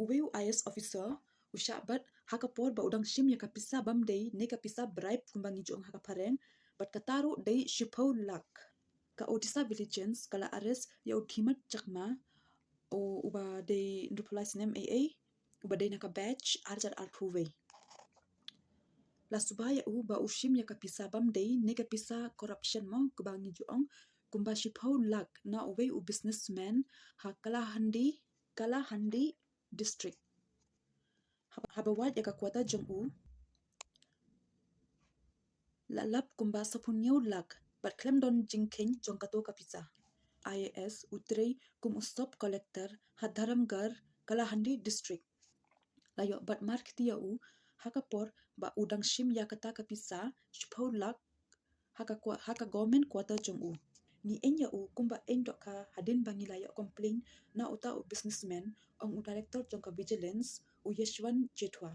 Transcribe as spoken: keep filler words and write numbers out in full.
Uwei u I A S officer u shah bat ha ka por ba u dang shim ïa ka pisa bym dei ne ka pisa bribe kumba ngi ju ong ha ka phareng, bad kata ruh dei shiphew lak. Ka Odisha Vigilance ka la arrest ïa u Dhimat Chakma, u, uba dei hynriewphew lai snem ei ei, uba dei na ka batch ar hajar arphew wei. La suba ïa u ba u shim ïa ka pisa bym dei ne ka pisa corruption mo kaba ngi ju ong, kumba shiphew lak na uwei u businessman ha Kalahandi, Kalahandi district. Haba, haba wad ïa ka quota jong u, la lap kumba saphew hynñiew lak bad khlem don jingkheiñ jong kato ka pisa. I A S u trei kum u sub collector ha Dharamgarh, Kalahandi district. La ïoh bat markti ïa u ha ka por ba u dang shim ïa kata ka pisa shiphew lak ha ka, ha ka government quarter jong u. Ngi ïeng ïa u kumba ïeng dohkha hadien ba ngi la ïoh complain na uta u businessman, ong u director jong ka Vigilance, u Yashwant Jethwa.